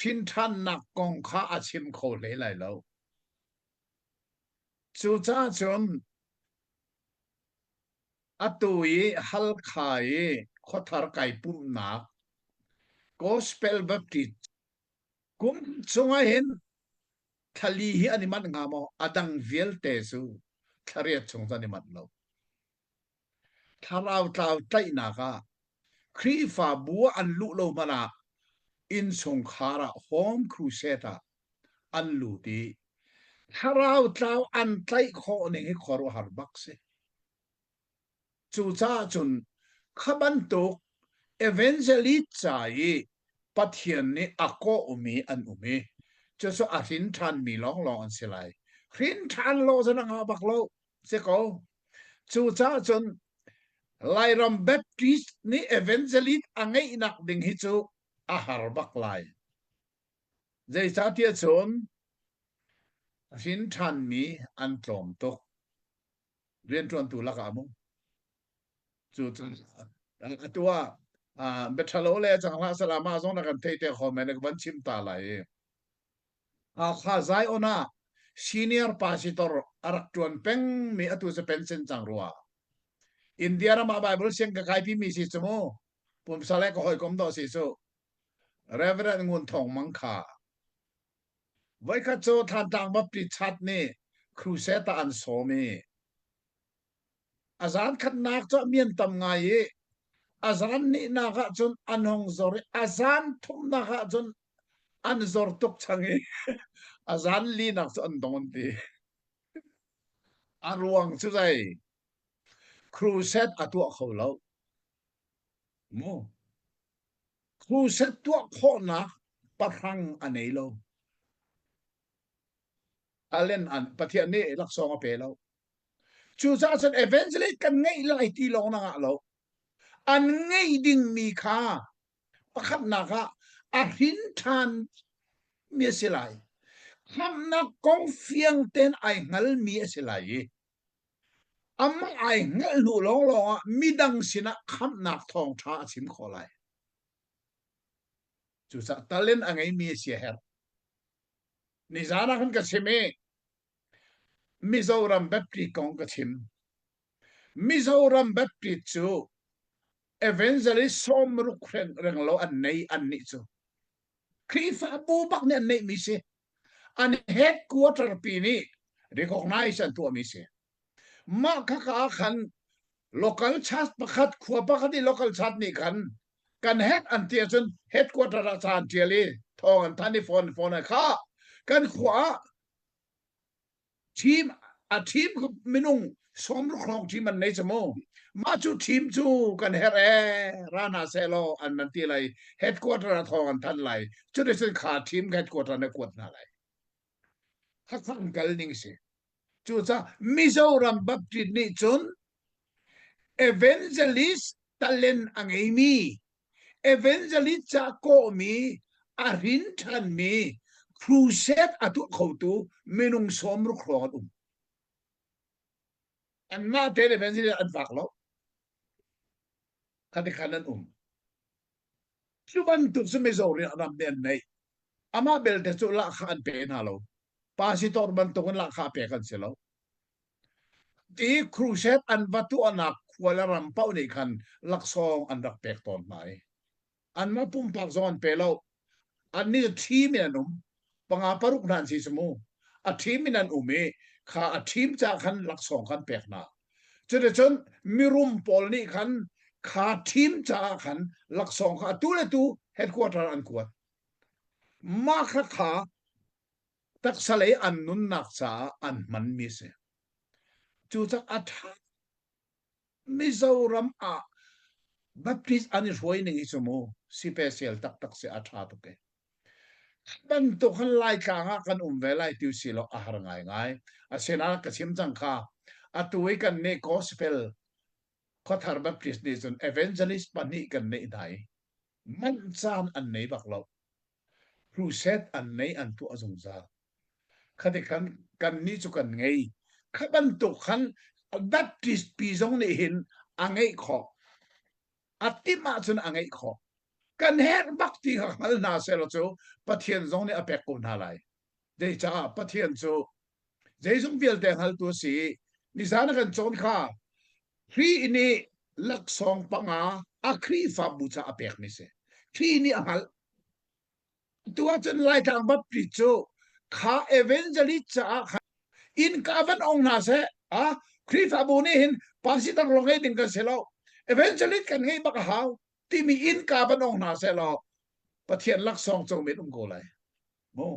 Hrinṭhannak kong kha a chim kho hlei lai lo. Cucaah cun atu i Halkha i khuathar kai pumhnak Gospel Baptist kum chungah hin thlali hi an i manh hnga maw? A dang vialte cu thlariat chung cu an i manh lo. Thlarau tlau tlaihnak ah Khrihfabu ah an luh lo hmanh ah innchungkhar ah home crusade ah an lut i thlarau tlau an tlaih khawh ning hi khuaruahhar bak si. Cucaah cun kha bantuk evangelist ca i Pathian nih a kawhmi an um i cucu a hrin ṭhanmi lawnglawng an si lai. Hrin ṭhan lo cun a ngah bak lo. Si ko. Cucaah cun Lairam Baptist nih evangelist a ngeihnak ding hi cu a har bak lai. Zeicahtiah cun hrin ṭhanmi an tlawm tuk. Rianṭuantu lakah mu. Cu atu ah biaṭhalo le cang hlah sala mah zong na kan theih te kho men ka van chim ta lai i. Hakha Zion ah senior pastor a rak ṭuan pengmi atu cu pension cang rua. India ram ah Bible siang ka kaipi mi si cu mu. Pumsa le ka hawikom dawh si cu. Reverend Ngun Thawng Mang kha. Voikhat cu Thantlang Baptist Church nih crusade ah an sawm i A zan khatnak cu a mian tam ngai i a zan hnihnak ah cun an hong zor i a zan thumnak ah cun an zor tuk cang i a zan linak cu an dong an ti. A ruang cu zei? Crusade a tuah kho lo. Mu. Crusade tuah khawhnak pahrang a nei lo. Talent an Pathian nih laksawng a pe lo. Cucaah cun evangelist kan ngeih lai ti lawng na ngah lo. An ngeih dingmi kha pakhatnak ah a hrin ṭhan mi a si lai. Khamhnak kong fiang tein ai hngalmi a si lai i amah ai hngalh hnu lawnglawng ah midang sinah khamhnak thawngṭha a chim khawh lai. Cucaah talent a ngeimi a si a herh. Nizan ah khan ka chim i Mizoram Baptist kong ka chim. Mizoram Baptist cu evangelist sawmruk reng lo an nei an nih cu. Khrihfabu bak nih an neihmi si. An headquarter pi nih recognize an tuahmi si. Mah khaka ah khan local church pakhat khua pakhat i local church nih khan kan head an ti ahcun headquarter ah ca an tial i thawng an thanh i phone phone an kha kan khua ah team a team minung sawmruk hrawng team an nei cu mah cu team cu kan herh e ra hna seh law an man ti lai headquarter ah thawng an thanh lai cuticun kha team headquarter na kuat hna lai khakha an kal ning si cucaah Mizoram Baptist nih cun evangelist talent a ngeimi evangelist ca kawhmi a hrin ṭhanmi crusade a tuah khotu minung 60 hrawng an um anmah tein evangelist an vak lo khati khan an um Cu bantuk cu Mizo ram nih an neih. Amah belte cu lahkhah an pe hna lo. Pasitor bantuk in lahkhah pek an si lo. Ti crusade an va tuahnak khua le ram paoh nih khan laksawng an rak pek tawn hna i anmah pumpak zong an pe lo. Annih cu team in an um. Panga paruk hna an si cu mu. A team in an um i kha a team ca khan laksawng khan pek hna. Cuticun mirum pawl nih khan kha team caah khan laksawng kha atu le tu headquarter an kuat. Mah kha kha taksa lei an nunnak caah an hmanmi a si. Cucaah a ṭha Mizoram ah Baptist an i hruai ning hi cu mu special taktak si a ṭha tuk e. Bantuk han Laitlang ah kan um ve lai ti si lo a har ngaingai. Asinain ka chim cang kha atu i kan nih gospel Khuathar Baptist nih cun evangelist pahnih kan neih hna i manh caan an nei bak lo. Crusade an nei an tuah zungzal. Khati khan kannih cu kan ngei. Kha bantuk khan Baptist pi zong nih hin a ngeih khawh. A timh ahcun a ngeih khawh. Kan herh bak ti kha hngal hna sehlaw cu Pathian zong nih a pek ko hna lai. Zeicah Pathian cu zeizong vialte hngaltu a si i nizan a kan cawn kha Khrih nih laksawng panga a Khrihfabu ca a pekmi si. Khrih nih a hngalh. Tu ahcun Laitlang Baptist cu kha evangelist caah khan innka van ong hna seh. Ah, Khrihfabu nih hin pastor lawng ngei ding kan si lo. Evangelist kan ngeih bak a hau timi innka van ong hna seh law Pathian laksawng co men um ko lai. Mu.